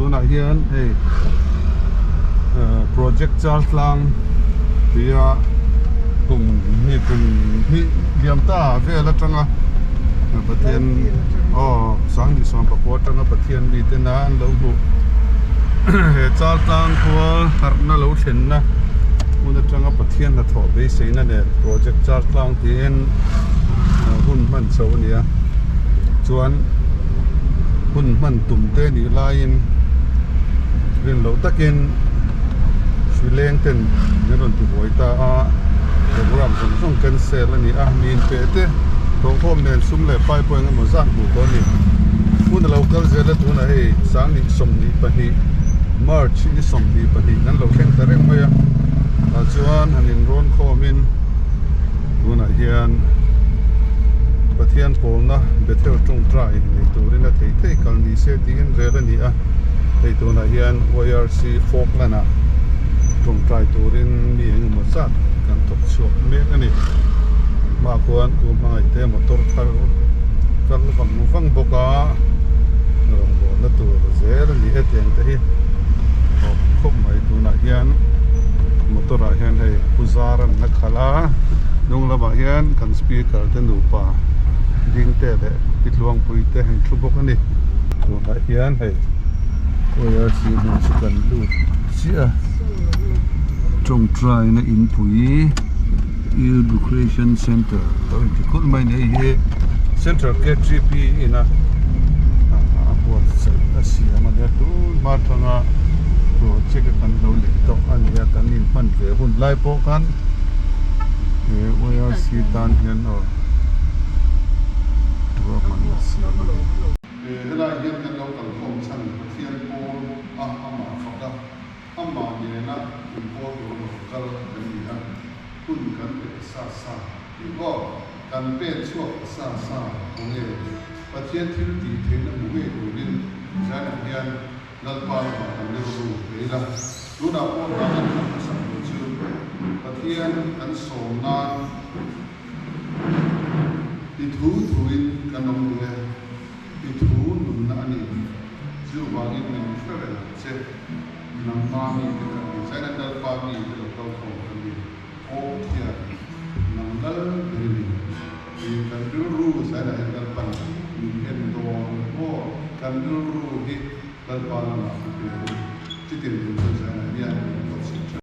Tunah hian hei project Chaltlang tia kum hnih kum hnih liam ta vel atanga Pathian aw Sanghnih 19 atanga Pathian mite na an lo hmuh he Chaltlang khua harhna lo thlenna hmun atanga Pathian hnathawh beiseina nen project Chaltlang tiin hun hman chho a ni a chuan hun hman tum te nih laiin rin loh takin hri leng ten min rawn ti buai ta a program zawng zawng cancel a ni a mi inpe te thawhkhawm nen sum leh pai pawh eng emaw zat hmuh tawh a ni hun a lo kal zel a tunah hei 2022 March ni 22 kan lo thleng ta reng mai a tah chuan han inrawn khawmin tunah hian Pathian pawlna Bethel tawngtai nei turin a thei thei kal ni se tiin rel a ni a, hei tunah hian YRC Falkland ah tawngtai turin mi eng emaw zat kan thawk chhuak mek a ni. Hma khuan ku hmangaih te motor thar kal vang vang bawk a, rawngbawlna tur zel a ni e tiang te hi awm khawp mai tunah hian motor ah hian hei pu zar an la khalh a hnung lamah hian kan speaker te nupa ding te leh pi tluangpui te an thu bawk a ni tunah hian hei YRC hmun chu kan lut chiah a tawngtai na inpui Youth Recreation Center lo inti kulh mai a ni hei hi Central K3P ina a buatsaih a siam a nia tun hma atanga project a kan lo lei tawh a ni a kan inhman ve hun lai pawh khan he YRC tan hian aw ruahman a siam a ni. Helai hian kan lo kalkhawm chhan Pathian pawl a amah fak a. Amah nena inpawl tur a rawn kal kan ni a, hun kan pe ta sa sa tih aw, kan pen chhuak ta sa sa khawnge Pathian thil tih theihna hmu ngei turin Zainah hian Lalpa lamah kan rilru pe ila, tunah pawh hna kan thlan hmasak tur chu Pathian kan sawm nan i thu thuin kan awm duh e, i thu nunna a ni, chuvangin min hre reng ang che. Nangma mite kan ni, China Lalpa mite lo kal khawm kan ni, Aw Pathian, nang lal ber i ni, tiin kan rilru China hian Lalpan min en dawn maw, kan rilru hi Lalpa lamah i pe ang, chutiang tur chuan China hian min buatsaih tha.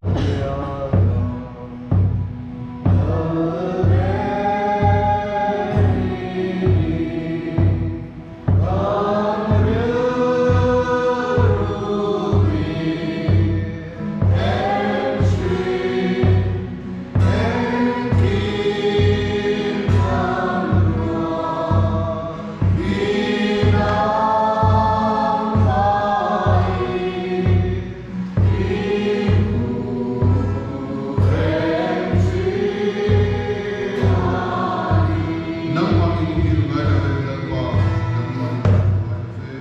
Nangmah i muhil ngai lo e Lalpa, nangmah i muhil ngai lo ve.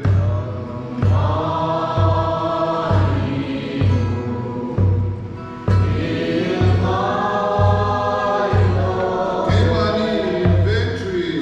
Keimahni min veng thin.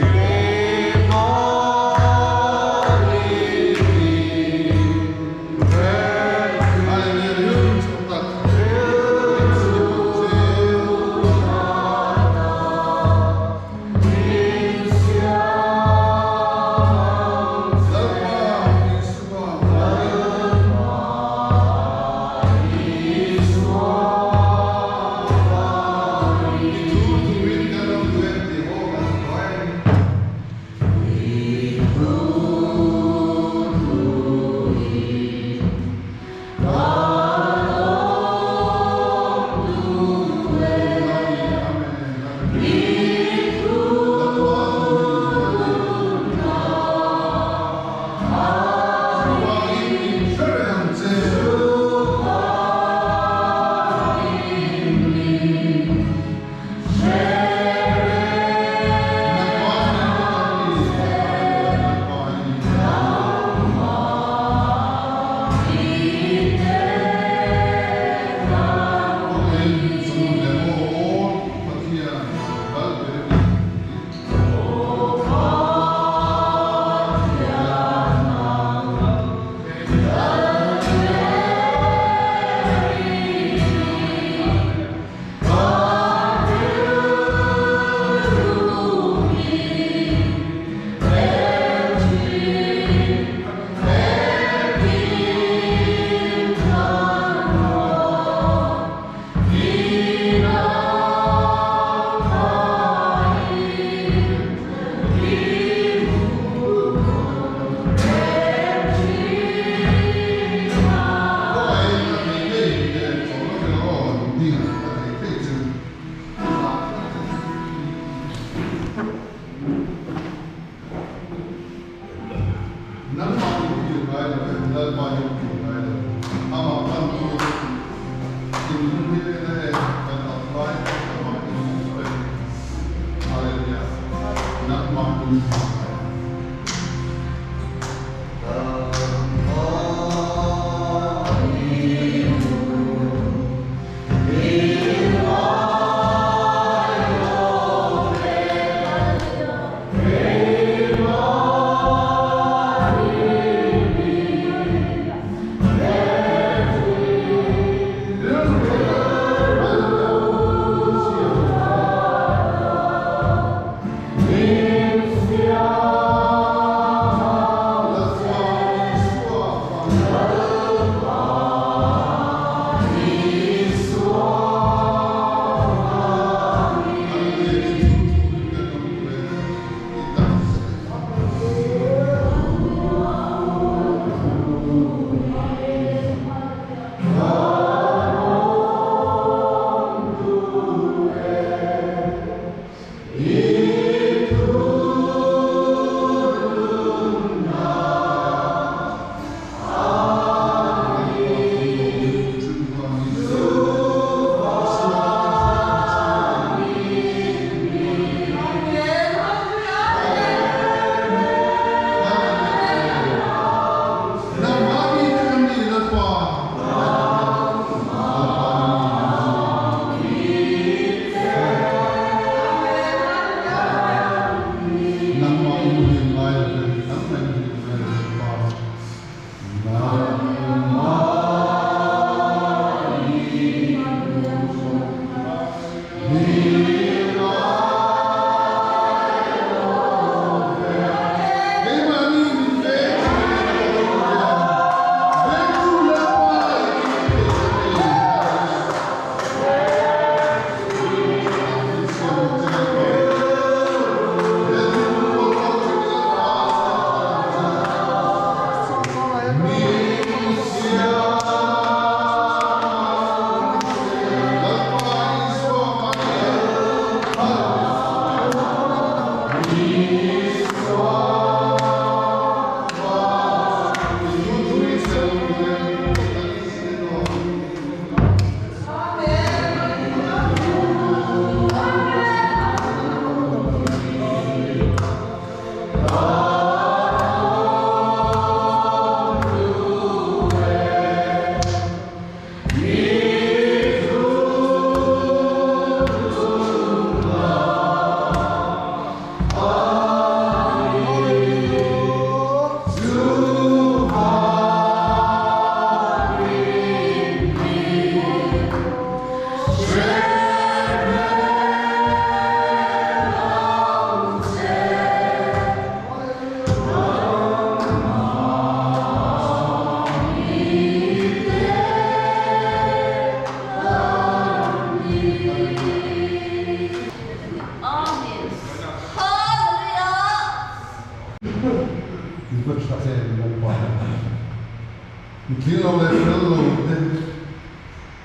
Lalpa hi an tih ngai lo. Amah pantu thinlung hi ena e kan upline amah in hmu reng. Hallelujah. Nangmah in hmu ngai. In va tha em Lalpa mi tling lo leh fel lo te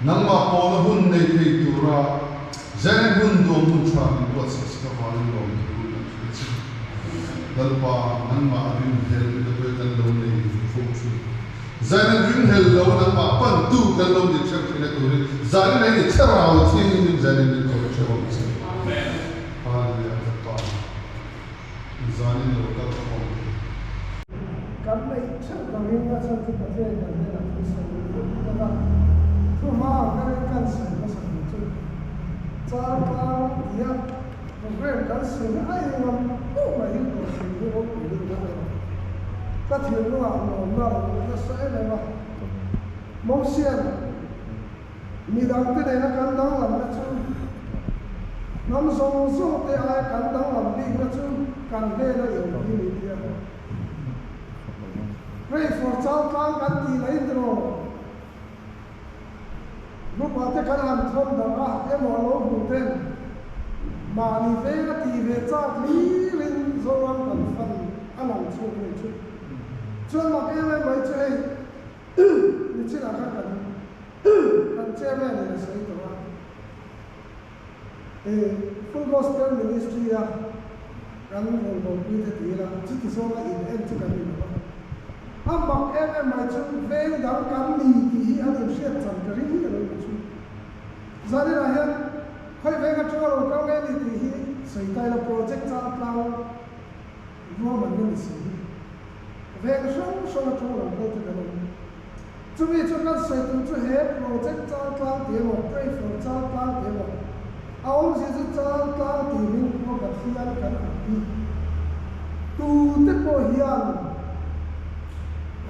nangmah pawhna hun nei thei tura zen hun duam hun tha min buatsaih sak avangin lawm thu kan hria che. Lalpa nangmah rinhlel te pawh kan lo nei fo thin. Zan an rinhlel lo nangmah pantu kan lo ni theuh theihna turin zanin a ini thlarau thianghlim zanin min ko theuh ang che. Hallelujah Lalpa. Zanin lo kal khawm te. Kan neih theuh ka ring a chhan chu Pathian kan hnenah thil sawi vek vek a, thu hma ang ka rin kan sawi hmasa tur chu Chaltlang tia program kan siam hi a engam pawh mai hi hlawhtling hi ropui deuh deuh em ka thinlungah lawmna a lo nasa em em a, Mosian Midangte nena kan danglamna chu hnam zawng zawngte aia kan danglam bikna chu kan hnena i awm hi ni tia. Pray for Chaltlang kan tih lah in tiraw Group-ah te kan han thawn darh a emaw lo hmuh ten mahni venga tih ve chak hlirin Zoram kan fan a lang chhuak mai chu. Chuan mak em em mai chu hei Nichinah khan kan kan chairman in a sawi tawh a, eh Full Gospel Ministry a kan rawngbawlpui te ti ila chuti zawnga in en chu kan ni lo a, a mak em em mai chu Zaninah hian khawi veng atanga lo kal nge ni tih hi sawi ta ila project changtlang ruahmanna ni si hi veng hrang hrang atanga lo kal te kan awm. Chumi chu kan sawi tur chu he project changtlang tih emaw pray for changtlang tih emaw a awmzia chu changtlang tih hming pawh Pathian kan ang hi tute pawh hian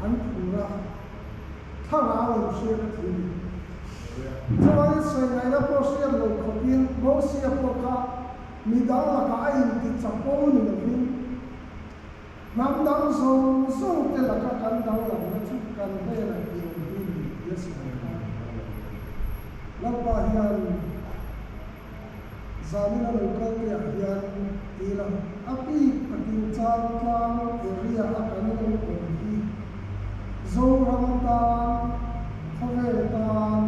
an phur a. Thlarau in hriat a thei ni. Chuvangin sawi ngaihna pawh hriat lo khawpin Mosia pawh kha midang lakah a inti chapo ni lovin hnam dang zawng zawng te laka kan danglamna chu kan hnenah i awm hi ni ti a sawi kha. Lalpa hian zanin a lo kal te ah hian ti ila a bik takin Chaltlang area a kan lo awm hi Zoram tan, khawvel tan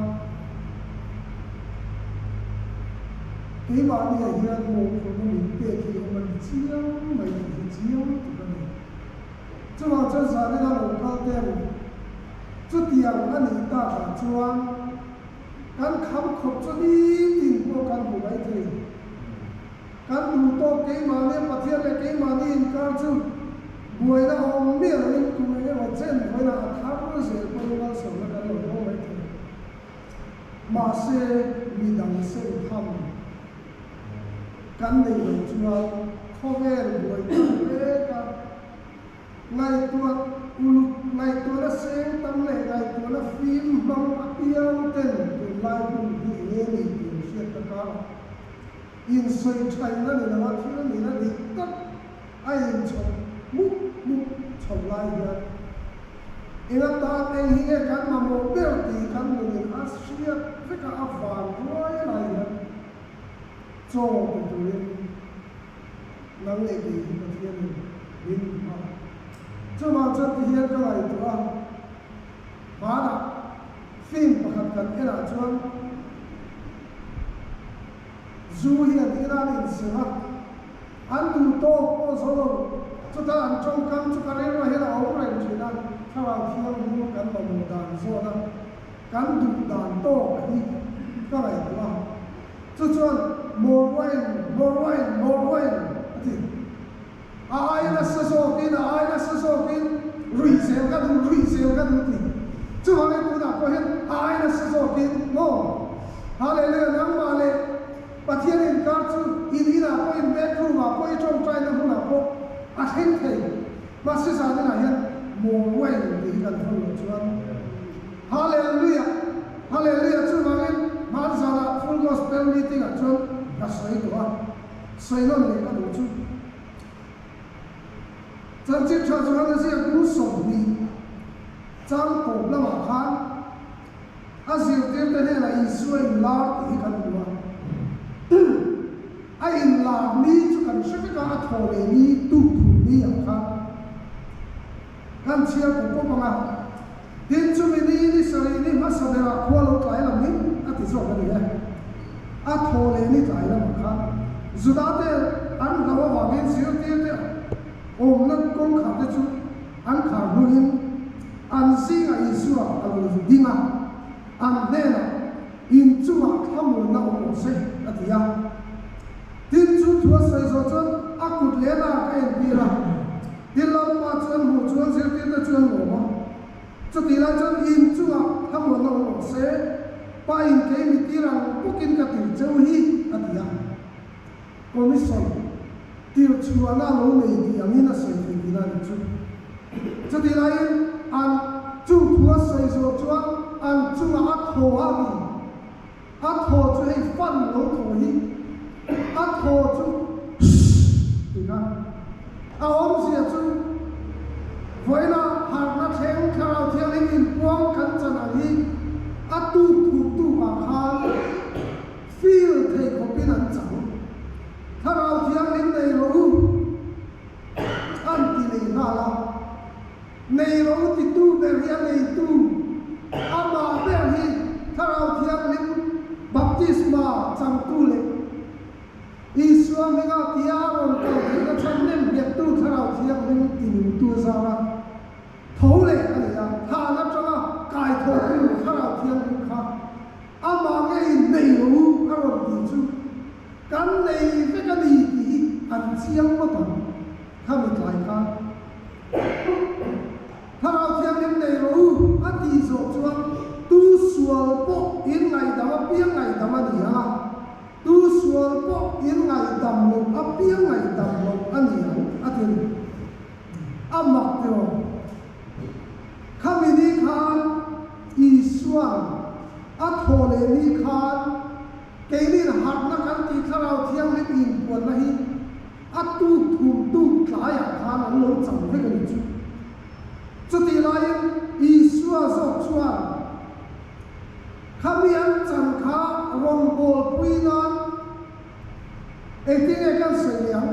keimahni ah hian mawhphurhna min pek hi awm a ni chiang mai tih hi chiang tuk a ni. Chuvang chuan zanin a lo kal ten chutiang a nih takah chuan Kan kham khawp chu nitin pawh kan hmu mai thei. Kan duh tawk keimahni Pathian leh keimahni inkar chu buaina a awm miah loin kum eng emaw chen vawiin a thar zel pawhin malsawmna kan lo dawng mai thei. Mahse, midang sem tham kan nei lo chuan khawvel buai tak mek a. Ngaihtuah uluk, ngaihtuahna seng tam leh ngaihtuahna fim hmang apiang ten tunlai hun hi enge ni tih an hriat ta kar a. Insawi thaihna ni lova thil nihna dik tak a inchhawp mup mup chho lai hian eng atan eng hi nge kan mamawh ber tih kan nunin a hriat veka a van ruai lai hian chaw pe turin Nang leh kei hi Pathianin min hmu a. Chuvang chuan ti hian ka ngaihtuah a, hmanah film pakhat kan enah chuan zu hi an ina an insem a, an duh tawk pawh zo lo, chutah an tawngkam chu ka rilruah hian a awm reng thin a, Thlarau Thianghlim kan mamawh dan zawn a, kan duh dan tawk hi ka ngaihtuah a. Chu chuan more wine, more wine, more wine a ti. A ai nasa zawkin, a ai nasa zawkin ruih zel ka duh, ruih zel ka duh ti. Chuvangin tunah pawh hian a ai nasa zawkin maw? Hallelujah, nangmah leh Pathian inkar chu in inah pawh, in bedroom ah pawh, i tawngtaina hmunah pawh a thleng thei. Mahse zaninah hian more wine tih hi kan hawn loh chuan Hallelujah! Hallelujah! Chuvangin hmanzanah Full Gospel Meeting ah chuan ka sawi tawh a, sawi nawn leh ka duh chu. Chanchin tha chuan a ziak du 20 chang tawp lamah khan a zirtirte hnenah Isua inlar tih hi kan hmu a. A inlar ni chu kan hre vek a, a thaw leh ni tuk thum ni ah khan. Kan chhiar pawp pawp ang a, tin chumi ni ni sarih ni hmasa berah khua lo tlai lamin a ti zawk a ni e. A thaw leh ni tlai lamah khan Judate an hlau avangin zirtirte awmna kawngkharte chu an khar hnuin an zingah Isua a lo ding a, an hnenah in chungah thlamuanna awm rawh se a ti a. Tin chu thu a sawi zawh chuan a kut leh a nak a entir a. Tin Lalpa chuan hmuh chuan zirtirte chuan lawm a. Chutih lai chuan in chungah thlamuanna awm rawh se, Pa in kei mi tir ang bawkin ka tir cheu hi a ti a. Commission tir chhuahna lo nei tih angin a sawi thei tihna a nih chu. Chutih laiin an chung thu a sawi zawh chuan an chungah a thaw a ni. A thaw chu hei fan lo thaw hi a thaw chu shh ti kha a awmzia chu vawiina harhna thleng Thlarau Thianghlim inpuang kan chan ang hi a tuk thuk tuk ah khan feel thei khawpin an chang. Thlarau Thianghlim nei rawh u an ti leh nghal a. Nei ro titu ber hi a neitu, amah ber hi Thlarau Thianghlim baptisma changtu leh Isua hminga tia a rawn kal theihna chhan nem nghettu Thlarau Thianghlim tinungtu a zar a, tho leh a ni a, thlan atanga kai thawhtu Thlarau Thianghlim kha amah ngeiin nei ro u. nei vek a ni tih hi an chiang ngawt ang. Khami tlai khan Thlarau Thianghlim nei rawh u a tih zawh chuan tu sual pawh in ngaihdam apiang ngaihdam a ni ang a, tu sual pawh in ngaihdam loh apiang ngaihdam loh a ni ang a ti a ni. A mak tiraw? Khami ni khan Isua'n a thawh leh ni khan keinin harhna kan tih Thlarau Thianghlim inpuanna hi a tuk thum tuk tlaiah khan an lo chang vek a ni chu. Chutih laiin Isua zawk chuan khami an chan kha rawngbawlpui nan Engtin nge kan sawi leh ang?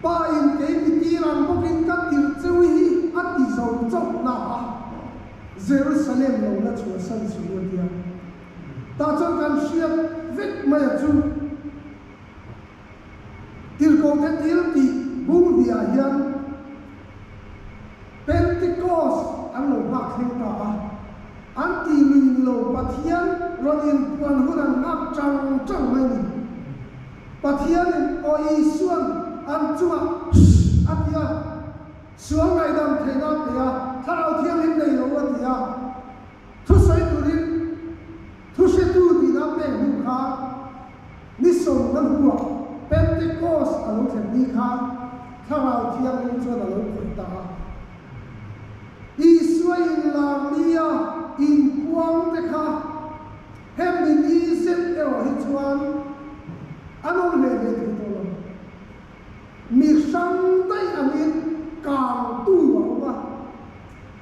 Pa in kei mi tir ang bawkin ka tirh cheu hi a ti zo chauh na a, Jerusalem lo la chhuahsan suh u a ti a. Tah chuan kan hriat vek mai a chu. Tirhkohte thil tih bung hniah hian Pentecost an lo nghak thleng ta a, an tih lui ni lo Pathian rawn inpuan hun an nghak chang chang mai ni. Pathianin aw Isuan an chungah Shh a ti a, sual ngaihdam theihna a pe a, Thlarau Thianghlim nei lo a ti a. Thusawi turin thuhretu nihna pek hnu kha ni sawmnga hnuah Pentecost a lo thlen ni kha Thlarau Thianghlim chuan a lo khawih ta a. Isua inlar nia inpuang te kha hemi ni zet erawh hi chuan an awm hle hle thei tawh lo. Mi hrang daih angin kangtu a awm a.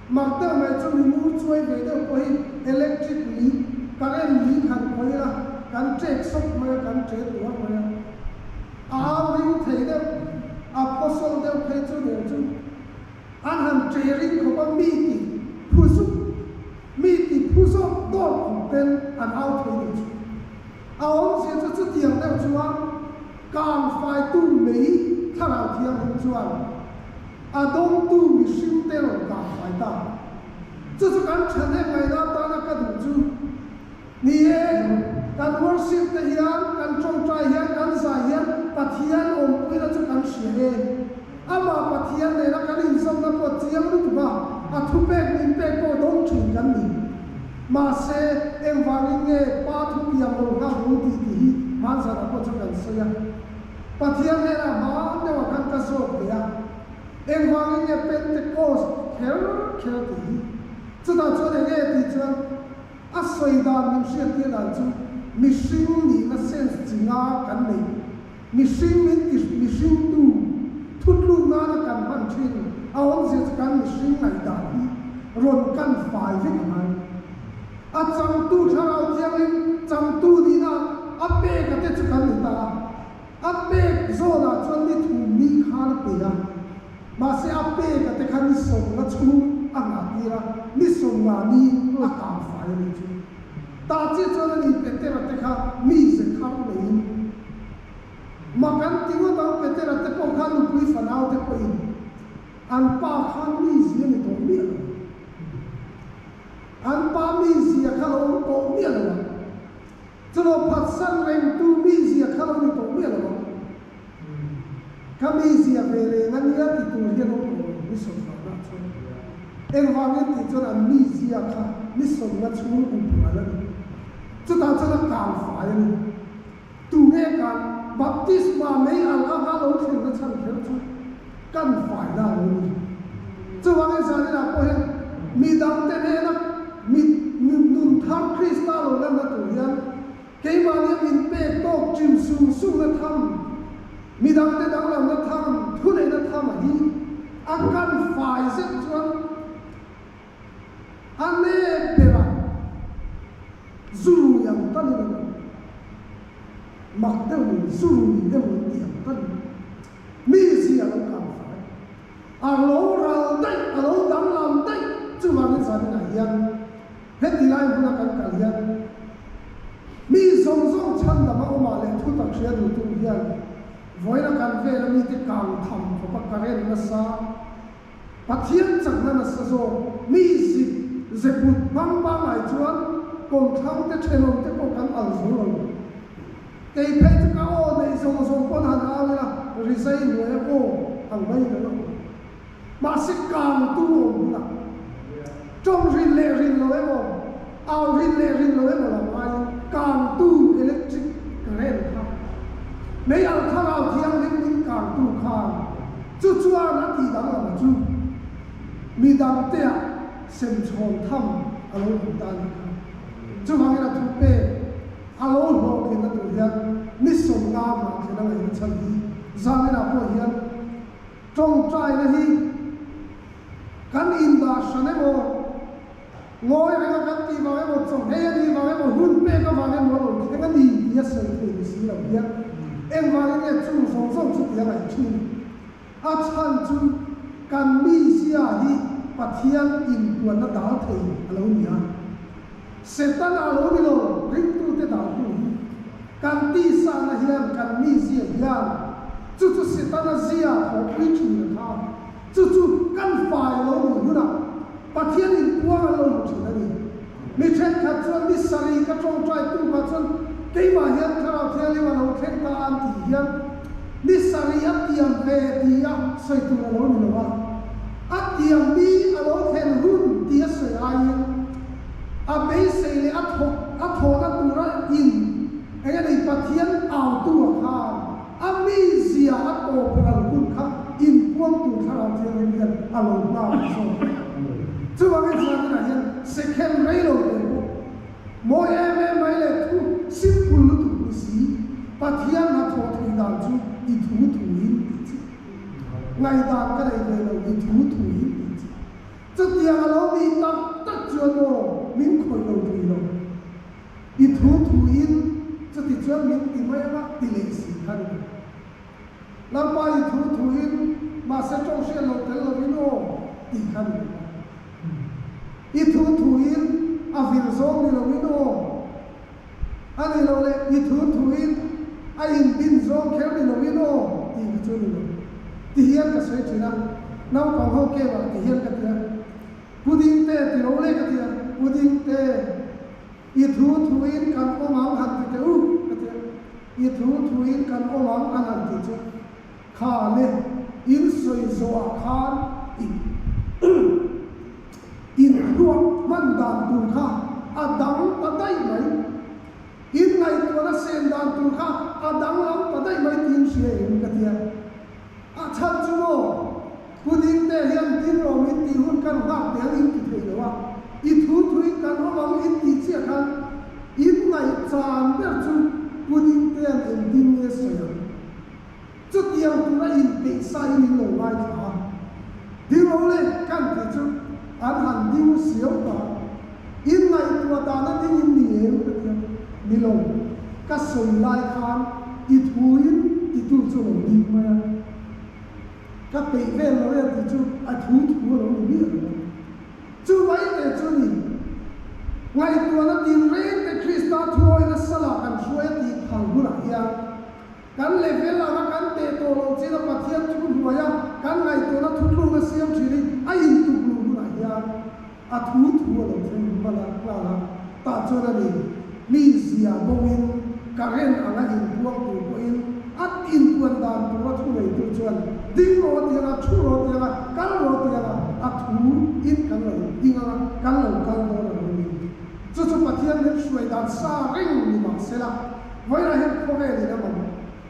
Mak deuh mai chu mi mur chuai ve deuh pawh hi electric li, current li khan khawi ila kan ṭek sawp mai a, kan ṭe tuar mai a. A au ring thei deuh, a phawsawlh deuh phei chu nen chu an han ṭe ring khawp a, mi ti phu zuk, mi ti phu zawk dawr khawp ten an au thei nih chu. A awmzia chu chutiang deuh chuan kang faitu mei Thlarau Thianghlim chuan a dawngtu mihring te rawn kang fai ta. Chu chu kan thahnem ngaihna atana ka duh chu ni e, kan worship te hian, kan tawngtai hian, kan zai hian Pathian awmpuina chu kan hria e. Amah Pathian nena kan inzawmna pawh chiang lutuk a, a thupek min pek pawh dawng thin kan ni. Mahse, engvangin nge Pa thu piang lo nghak ru tih tih hi hmanzanah pawh chu kan sawi a. Pathian hnenah hman deuhah khan ka zawt ve a, engvangin nge Pentecost kher kher tih hi. Chutah chuan enge tih chuan a sawi dan min hriattir dan chu mihring nihna sense chi nga kan nei. Mihring min ti mihringtu thutluk nana kan hman thin a awmzia chu kan mihring ngaihdan hi rawn kan fai vek a ngai. A changtu Thlarau Thianghlim changtu nihna a pek a te chu kan ni ta a, a pek zawnah chuan ni thum ni khan a pe a, mahse a pek a te kha ni sawmnga chhung a nghah tir a, ni sawmnga ni a kang fai a nih chu. Tah chiah chuan a ni Petera te kha mi ze thar neiin mak an ti ngawt ang, Petera te pawh kha nupui fanau te pawhin an pa khan mi zia ni tawh miah lo ang, an pa mi zia kha lo awm tawh miah lo ang, chulaw phatsan rengtu mi zia kha lo ni tawh miah lo ang, ka mi zia ve reng a nia ti tur hian awm tawh lo ni sawmnahna chuan. Engvangin tih chuan an mizia kha ni sawmna chhung up ral a ni. Chutah chuan a kang fai a ni. Tunge kan baptisma mei al anga lo thlenna chhan kher chu kan faina a lo ni. Chuvangin zaninah pawh hian midangte hnena mi nun thar Krista lo lanna tur hian keimahnia min pek tawk chim sung sungna tham, midangte danglamna tham, thuneihna tham a hi a kan fai zet chuan a nep berah zu rui ang talin a lang. Mak deuh ni, zu rui emaw ti ang talin mi zia lo kang fai. A lo ral daih, a lo danglam daih chuvangin zaninah hian Heti lai hmuna kan kal hian mi zawng zawng chhandam a awmah leh thutak hria duhtu hian vawiina kan vela mite kang tham khawpa current nasa, Pathian chakna nasa zawk mi zip zeput hmang pangngai chuan kawmthlang te thenawm te pawh kan al zo lo. Kei phei chu ka aw neih zawng zawng pawn han au ila rizai hnuaia aw ang mai in a lo awm. Mahse kangtu awm hunah tawng rin leh rin lo emaw, au rin leh rin lo emaw lam aiin kangtu electric current kha mei alh thlarau thianghlim min kangtu khan chu chuan a tih danglam chu midangteah sem chhawn tham a lo awm ta a nih kha. Chuvangin a thu pek a lo hlawhtlinna tur hian ni sawmna mah thlen a ngaihna chhan hi zaninah pawh hian Tawngtaina hi kan indah hran emaw, ngawi renga kan tih vang emaw, chawhmei a nih vang emaw, hun pek avang emaw a lo thleng a ni tih a sawi thei ni si lo hian engvangin nge chung zawng zawng chu tih a ngaih thin? A chhan chu kan mizia hi Pathian inpuanna dal thei a lo ni a. Setana a lo ni lo, ringtute dangtu hi. Kan tisana hian kan mizia hian chu chu Setana zia thawhpui thin a kha. Chu chu kan fai lo nih hunah Pathian in puang an lo hmu thin a ni. Mi thenkhat chuan ni sarih ka tawngtai tukah chuan keimah hian Thlarau Thianghlim a lo thleng ta an tih hian ni sarih a tiam ve ti a sawi tur a lo ni lo a. A tiam mi a lo thlen hun tih a sawi aiin a beisei leh a thawk a thawhna tura in eng a ni Pathian autu ah khan a mizia a tawp ral hun kha inpuang tur Thlarau Thianghlim hian a lo nghak zawk a. Chuvangin Zaninah hian second rei lo te pawh mawi em em mai leh thu simple lutuk ni si Pathian hnathawh theih dan chu i thu thu in tih chi. Ngaihdan ka nei ve lo i thu thu in tih chi. Chutiang a lo nih tak tak chuan aw min khawih lo thei lo. I thu thu in chuti chuan min ti mai anga ti leh si kha ni lo. Lalpa i thu thu in mahse tawng hriat lo tel lo in aw tih kha ni lo. I thu thu in a vir zawng ni lo in aw. A ni lo le, i thu thuin a inbin zawng kher ni loin aw tih kha chu a ni lo. Ti hian ka sawi thin a, naupang ho kep ah ti hian ka ti a, Pudding te ti lo le ka ti a, Pudding te i thu thuin kan awm ang han ti teh u ka ti a, i thu thuin kan awm ang an han tih chu kha le in sawi zawh ah khan i Inhluak hman dan tur kha a dang ta daih mai. Inngaihtuahna sen dan tur kha a danglam ta daih mai tiin hria em ka tia. A chhan chu maw, Pu Dingte hian tin rawh min tih hun kan nghak teh ang in ti thei lo a, i thu thuin kan awm ang in tih chiah khan inngaihchan ber chu Pu Dingtea'n engtin nge sawi ang? Chutiang tura inpeih sa in in lo ngaithla a, ding lo le kan tih chu an han ding siau ta. In ngaihtuah dana ding in ni em ka tia, ni lo, ka sawi lai khan i thu in titu chu lo ding mai a, ka peih vel lo e tih chu a thu thu a lo ni miah lo a. Chu mai te chu ni, ngaihtuahna tinreng te Krista thuawina salah kan hruai a tih phal hunah hian, Kan level anga kan teh tawh loh chin a Pathian thu hnuaia kan ngaihtuahna thutlukna siam thin hi a intuk luh hunah hian a thu thu a lo thleng hman a, nghal a, tah chuan a ni. Mi zia bawngin current anga inpuang tur pawhin a inpuan dan tura thu neitu chuan ding rawh a ti anga, thu rawh a ti anga, kal rawh a ti anga, a thu in kan lo ding anga, kan lo kal dawn a lo ni. Chu chu Pathian min hruai dan sa reng ni mah sela, Vawilah hian khawvel in a mamawh,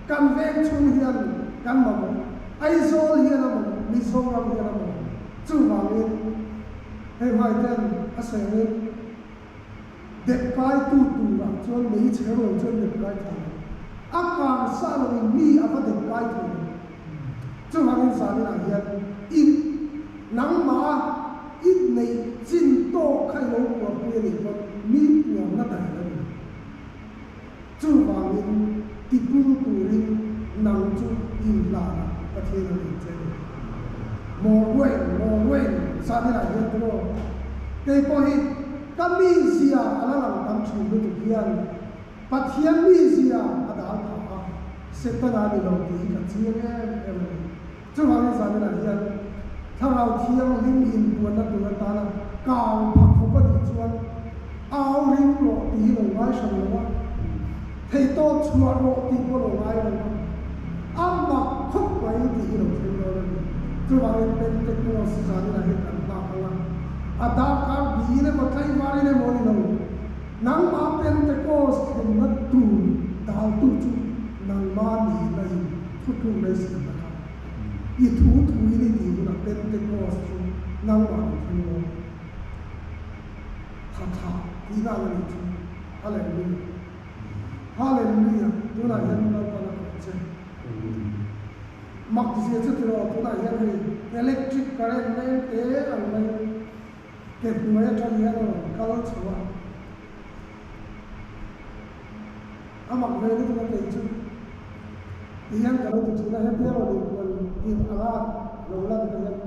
kan veng chhung hian kan mamawh, Aizawl hian a mamawh, Mizoram hian a mamawh. Chuvangin hei hmaiten a sawi angin dep kaitu turah chuan mei chher lo chuan dep kai thei lo. A kang sa loin mi a va dep kai thei lo. Chuvangin zaninah hian i nangmah i neih chin tawk kha i lo puarpui a nih pawn mi puarna daih a lo ni. Chuvangin tipung turin nang chu inhlanah Pathian a nei che a ni. Mawrwain, Mawrwain, zaninah hian tiraw? Kei pawh hi ka mizia a la lang tam thin lutuk hian Pathian mizia a dal phah a, Setana ni lo tih hi ka chiang em em a ni. Chuvangin zaninah hian Thlarau Thianghlim inpuanna tur atana kang phak khawp a nih chuan au ring rawh. ngai hran lo a, theihtawp chhuah rawh tih pawh lo ngai lo a, a mak khawp mai tih hi lo thleng dawn a ni. Chuvangin Pentecost zaninah hian kan nghak ang a, a darkar biin emaw tlaivarin emaw a ni lo, nangmah Pentecost thlenna tur daltu chu nangmah nihna in thutlukna i siamna kha i thu thuin i tih hunah Pentecost chu nangmah lo thleng dawn. Tha tha tihna ang a nih chu. Hallelujah. Hallelujah. Tunah hian Lalpan a koh che. Mak zia chu tiraw tunah hian hei electric current leng te ang mai ke hnuai atang hian a rawn kal chho a. A mak ve lutuk a kei chu. Ti hian ka lo ti thin a, hetia rawn inkual tirh anga lo lan te hian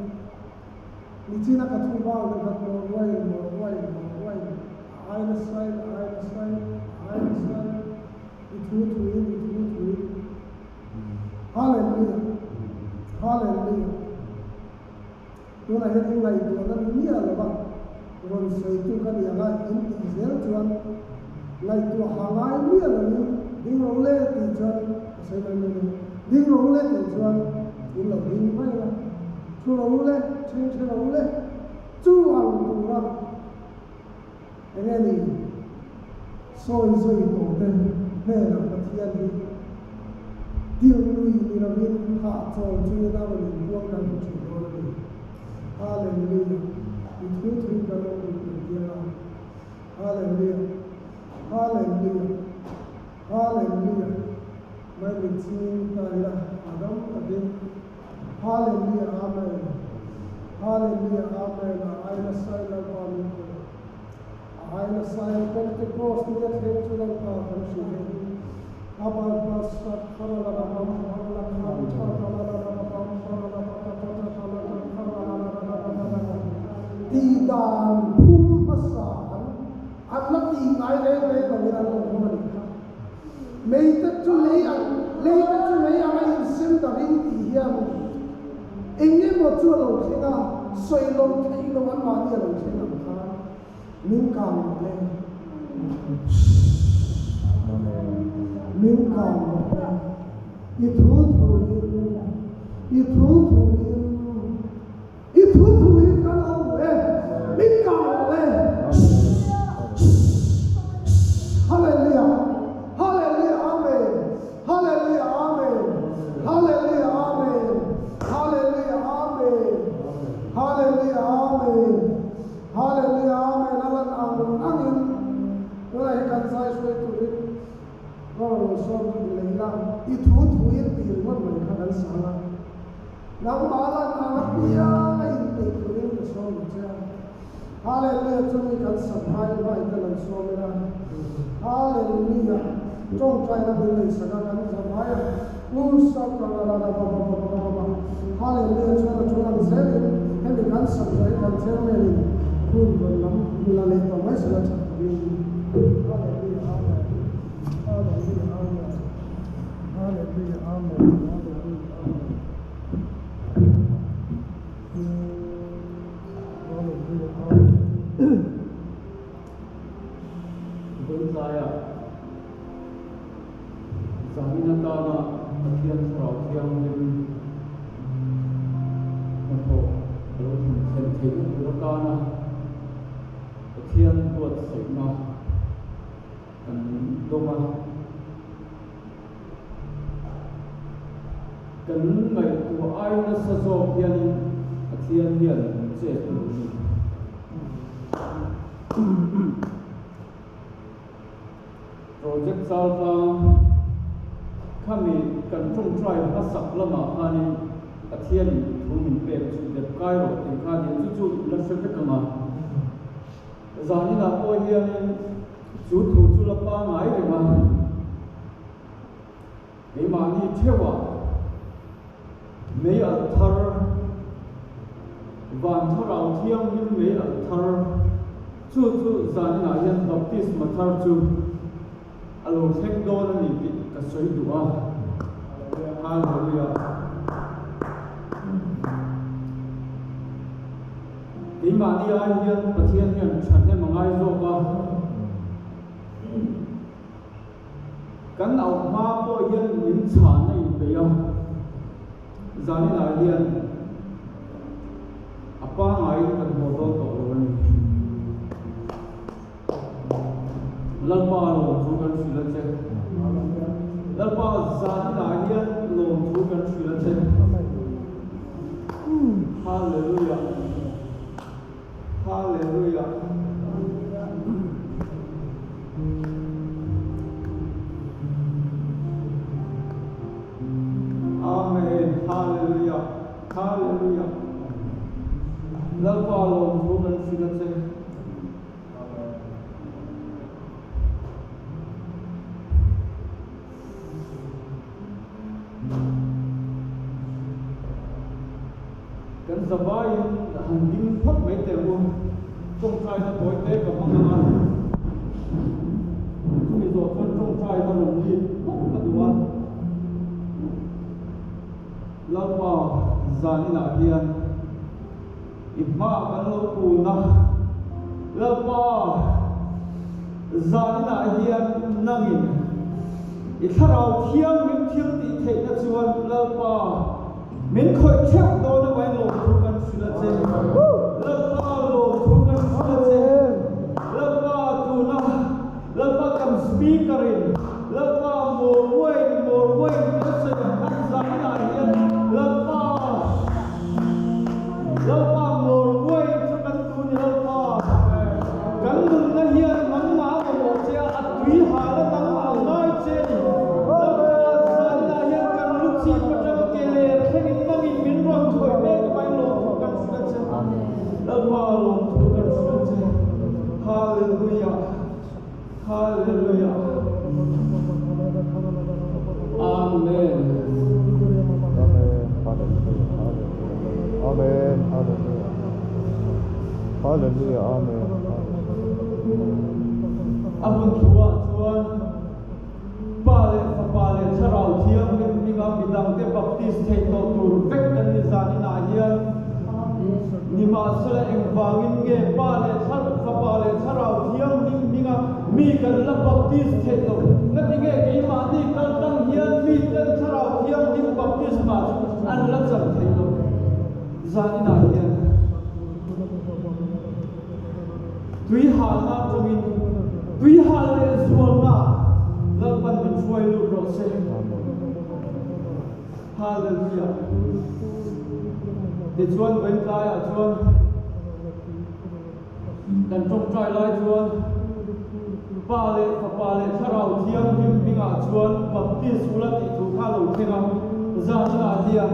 Nichina ka thu vang te khan maw ruain, maw ruain, maw ruain, a ai nasa in, a ai nasa in, a ai nasa in, i thu thuin, i thu thuin. Hallelujah! Hallelujah! Tunah hian i ngaihtuahna ni miah lo va, rawn sawitu ka ni ang a, in tih zel chuan ngaihtuah ha ngai miah lovin ding ro le tih chuan ka sawi mai mai lo, ding ro le tih chuan in lo ding mai ang a. Thu lo le, then the lo le, chu ang tura eng nge ni sawi zui tawh te hnenah Pathian hi tirhnui ni lovin hahchawl chungin a rawn inbuang kan hmu thin dawn a ni. Hallelujah! I thu thui kan awm duh kan ti anga. Hallelujah! Hallelujah! Hallelujah! Mai min ching ta ila hahdam takin. Hallelujah Amen Hallelujah Amen A ai nasa in Lalpa min ko A ai nasa in Pentecost ni a thleng chu Lalpa kan hrilh hei hi Abal ba sa khara la la bam bam la kham tha ta la la la la bam ba la la ta ta ta ta ta la ta khara la la la la la la la la Tih dan phum hmasa an an la tih ngai reng reng lovin an lo awm a nih kha. Meite chu lei ang, leite chu lei anga insem darin tih hian eng emaw chu a lo thleng a, sawi lo theih lo anmahni a lo thleng ang kha min kang rawh le. Min kang rawh le. I thu thuin, i thu thuin, i thu thuin kan awm duh e. Min kang rawh le. Hallelujah! Hallelujah! Amen! Hallelujah! Amen! Hallelujah! Amen! Hallelujah! Amen! Hallelujah! Amen! Hallelujah! Amen! A lan ang angin tunah hi kan zai hruai turin ka rawn lo sawm chu ti leh ila, i thu thuin tih ringawt mai kha kan sang a. Nangmah lan ang apiang a inpeih turin ka sawm ang che a. Hallelujah chumi kan sak hmain hmai te lo sawm ila. Hallelujah tawngtaina min nei sak a kan za hmai a. U sakarararababababababa Hallelujah chuan a tul ang zelin hemi kan sak zawh hi kan chairman in hun rawn lam la leh tawh mai sela that ka ring. Hallelujah Amen Hallelujah Amen Hallelujah Amen Hallelujah Amen. Vawitlaiah zanin atana Pathian Thlarau Thianghlim hnathawh a lo thlen thlen theihna tur atana Pathian buatsaihna kan dawng a. Kan ngaihtuah ai nasa zawk hianin Pathian hian min chet tur a ni. Project Chaltlang khami kan tawngtai hmasak lamah khanin Pathianin thu min pek chu dep kai rawh tih kha nia chu chu la hre vek ang a. Zaninah pawh hianin chu thu chu la pangai reng a. Keimahni theuhah mei alh thar, van thlarau thianghlim mei alh thar, chu chu zaninah hian baptisma thar chu a lo thleng dawn a ni tih ka sawi duh a. Hallelujah! Keimahni ai hian Pathian hian thahnem a ngai zawk a. Kan auh hma pawh hian min chhahna inpeih a, zaninah hian a pangaiin kan haw dawn tawh lo a ni. Lalpa lawmthu kan hrilh a che. Lalpa zaninah hian lawmthu kan hrilh a che. Hallelujah. Hallelujah. Amen. Hallelujah. Hallelujah. Lalpa lawmthu kan hrilh a che. Kan zavaiin han ding phawt mai teh u, tawngtaina tawi te ka hmang ang a, chumi zawh chuan tawngtaina rawn lit phawt ka duh a, Lalpa zaninah hian i hmaah kan lo kun a, Lalpa zaninah hian nangin i thlarau thianghlim thil tih theihna chuan Lalpa min khawih theuh dawn a mai lawmthu kan hrilh a che. Lalpa lawmthu kan hrilh a che. Lalpa tuna Lalpa kan speaker in Lalpa Morwain Morwain kan sawi ang khan zaninah hian Lalpa Lalpa Morwain chu kan tu ni Lalpa kan nunna hian nangmah a mamawh che a, a tui hal a nangmah a ngai che a ni. Lalpa zaninah hian kan lu chip atanga ke ler thlengin nangin min rawn khawih mek mai lawmthu kan hrilh a che. Lalpa lawmthu kan hrilh a che. Hallelujah. Hallelujah. Amen. Amen. Hallelujah. Hallelujah. Amen. Hallelujah. Hallelujah. Amen. A hun thuah chuan Pa leh Fapa leh Thlarau Thianghlim hminga midangte baptist theih tawh tur vek kan ni zaninah hian Nimahsela engvangin nge Pa leh Fapa leh Thlarau Thianghlim hminga mi kan la baptist theih loh? Ngatinge keimahni kal tlang hian miten Thlarau Thianghlim baptisma chu an la chan theih loh? Zaninah hian tui halna atangin tui hal leh zualna Lalpan min hruai lut rawh se. Hallelujah. Tichuan Ventlaiah chuan kan tawngtai lai chuan Pa leh Fapa leh Thlarau Thianghlim hmingah chuan Baptist ula tih thu kha a lo thleng a, zaninah hian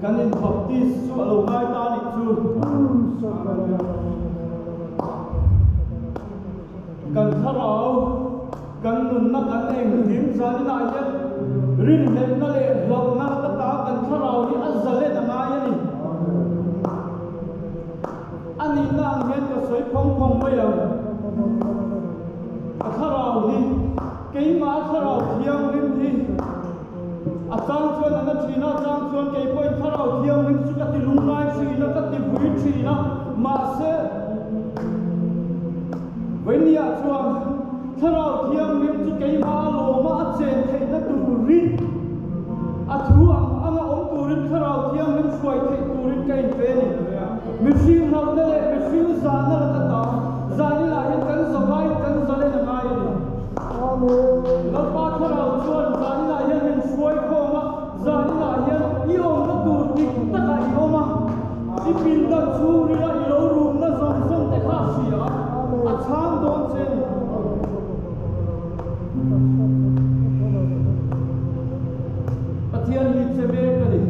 kan in Baptist chu a lo ngai ta a nih chu. Kan thlarau Kan nunna kan engkim zaninah hian rinhlelhna leh hlauhna ka ta kan thlarau hi a zalen a ngai a ni. A nihna ang hian ka sawi phawng phawng mai ang. Ka thlarau hi, keimah a thlarau thianghlim hi a chang chuan a na thin a, a chang chuan kei pawhin thlarau thianghlim chu ka ti lungngai thin a, ka ti vui thin a, mahse, Vawinia chuan Thlarau Thianghlim chu keimah a lawma a chen theihna turin, a thu ang anga awm turin Thlarau Thianghlim hruai theih turin ka inpe a ni. Mihring hlauhna leh mihring zahna la ka ta, zaninah hian kan zavaiin kan zalen a ngai a ni. Lalpa Thlarau chuan zaninah hian min hruai khawm a, zaninah hian i awmna tur dik takah i awm a. I pindan chhungrila i lo rumna zawng zawng te kha a hria a, a chhang dawn che a ni. Pathian hi che mek a ni.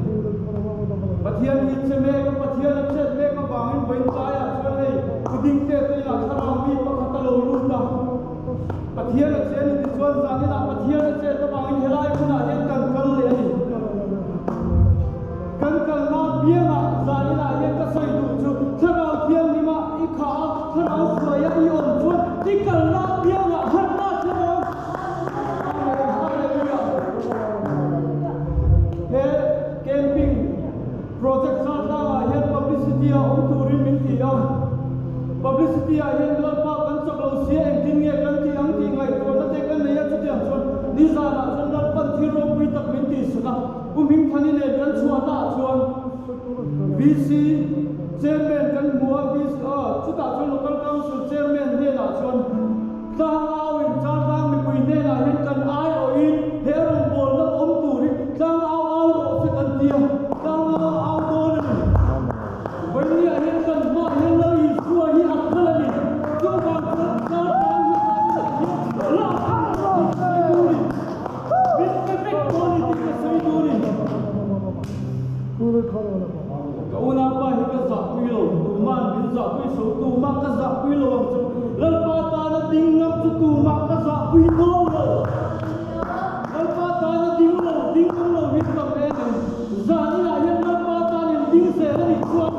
Pathian hi che mek a, Pathian a chet mek avangin vawiin tlaiah chuan hei kuding te te inah thlarau mi pakhat a lo lut a. Pathian a che a ni tichuan zaninah Pathian a chet avangin helai hmunah hian kan kal leh a ni. Kan kalna piangah zaninah hian ka sawi duh chu Thlarau Thianghlim ah i khah a, Thlarau hruaia i awm chuan i kalna piangah harhna che dawn. Amen. Hallelujah. He camping project Chaltlangah hian publicity a awm turin min ti a. Publicity ah hian Lalpa kan chak lo sia engtin nge kan tih ang tih. ngaihtuahna te kan nei a, chutiang chuan nizanah chuan Lalpan thil ropui tak min tihsak a, Pu Hmingthani nen kan chhuahnaah chuan VC Chairman kan hmu a, VC chutah chuan Local Council Chairman hnenah chuan Tlangauin Chaltlang mipui hnenah hian kan aiawhin he rawngbawlna awm tur hi Tlangau au rawh se kan ti a, Tlangau a au dawn a ni. Vawinia hian kan hmaah hian Lal Isua hi a kal a ni. Chuvang chuan Chaltlang hi zaninah hian lak vek rawh tih ka sawi tur ni. Min pe vek dawn ni tih ka sawi tur ni. Ka unaupa hi ka zahpui lo, tuma'n min zahpui so, tumah ka zahpui lo ang chu. Lalpa tana ding ngam chu tumah ka zahpui dawn lo. Lalpa tana ding lo, ding ngam lo hi tam em em. Zan inah hian Lalpa tan in ding zel a nih chuan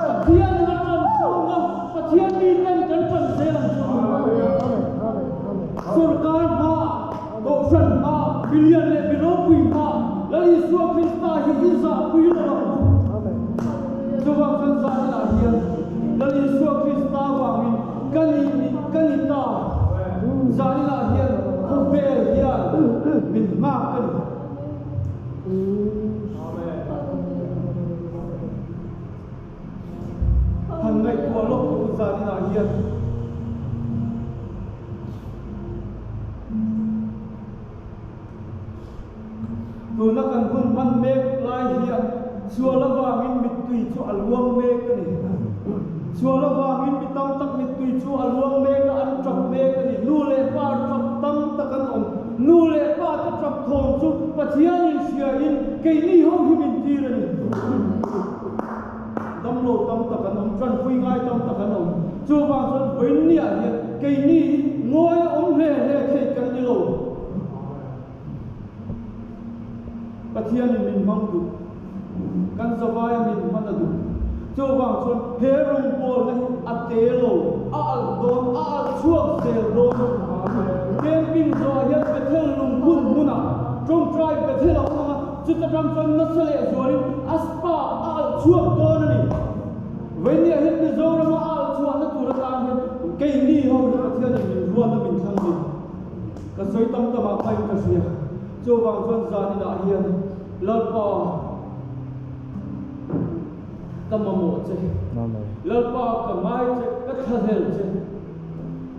Pathian in a tan chhung a, Pathian mi ten kan tan zel ang chu. Sorkar hmaah, Kohhran hmaah, milian leh mi ropui hmaah Lal Isua Krista hi i zahpui lo ang u. Chuvang chuan zan inah hian Lal Isua Krista vangin ka ni ka ni ta. Zan inah hian khawvel hian min nghak ka ni. Han ngaihtuah lawk ka u zan inah hian. Tuna kan hun hman mek lai hian sual avangin mittui chu a luang mek a ni. Sual avangin mi tam tak mittui chu a luang mek a, an tap mek a ni. Nu leh pa tap tam tak an awm. Nu leh pa te tap thawm chu Pathianin hriain keini ho hi min tir a ni. Damlo tam tak an awm, tanpui ngai tam tak an awm. Chuvang chuan vawiinniah hian keini hi ngawi a awm hle hle thei kan ni lo. Pathianin min hmang duh, kan zavaia min hman a duh. Chuvang chuan he rawngbawlna hi a te lo, a alh dawn, a alh chhuak zel dawn. Camping zawhah hian Bethel lungphun hmunah tawngtai Bethel a awm ang a, Chuta tang chuan nasa leh zualin a spa a alh chhuak dawn a ni. Vawinia hian Mizorama a alh chhuahna tur atan hian keini ho hi Pathianin min ruat a min thlang ni. Ka sawi tam tam ah khain ka hria. Chuvang chuan zaninah hian Lalpa ka mamawh che. Lalpa ka ngai che, ka thlahlel che.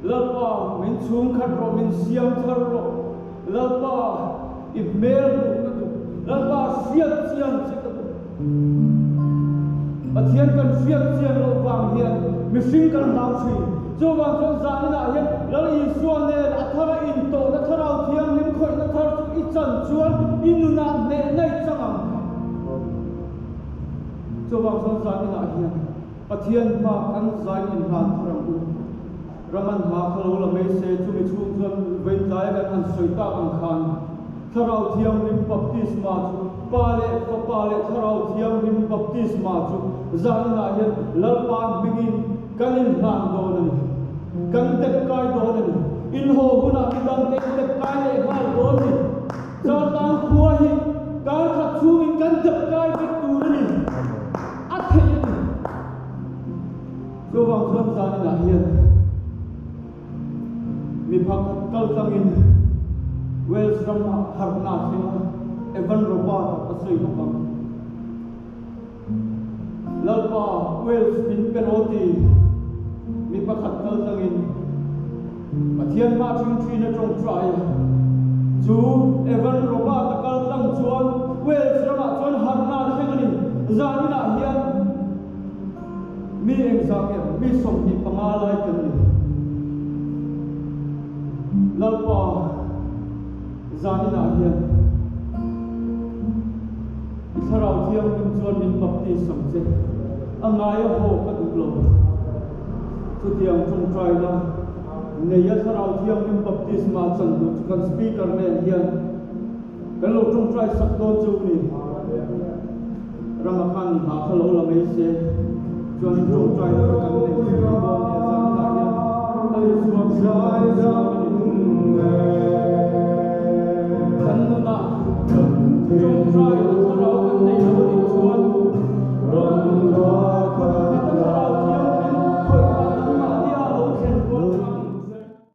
Lalpa min chhungkhat rawh, min siam thar rawh. Lalpa, i hmel hmuh ka duh. Lalpa, hriat chian che ka duh. Pathian kan hriat chian loh vang hian mihring kan hlau thin. Chuvang chuan zaninah hian Lal Isua nen a thara intawhna Thlarau Thianghlim khawihna thar chu i chan chuan i nunah hneh naih chang ang. Chuvang chuan zaninah hian Pathian hma kan zain inhlan thar ang u. Raman hma kha lo la mai se, chumi chhung chuan vaintlaia kan han sawi tak ang khan Thlarau Thianghlim baptisma chu Pa leh Fapa leh Thlarau Thianghlim baptisma chu zaninah hian Lalpa hmingin kan inhlan dawn a ni. Kan dep kai dawn a ni. Inhaw hunah midangte in dep kai leh nghal dawn a ni. Chaltlang khua hi kar khat chhungin kan dep kai vek tur a ni. A theih a ni. Chuvang chuan zaninah hian mi pakhat kal tlangin Wales ramah harhna a thleng a, Evan Robert-a a sawi bawk ang. Lalpa, Wales min pe rawh ti mi pakhat kal tlangin Pathian hma ṭhingṭhin a ṭawngṭai a. Chu Evan Robert-a kal tlang chuan Wales ramah chuan harhna a thleng a ni. Zaninah hian. Mi engzah nge mi 25 lai kan ni? Lalpa zaninah hian i Thlarau Thianghlim chuan min baptis ang che. A ngaia haw ka duh lo. Chutiang tawngtaina neia Thlarau Thianghlim baptisma chan duh chu kan speaker nen hian Kan lo tawngtai sak dawn chu ni. Rama khan hna kha lo la mai se, chuan tawngtai na kha kan nei thei mai dawn nia zan inah hian Lal Isua Krista kan siam a ni.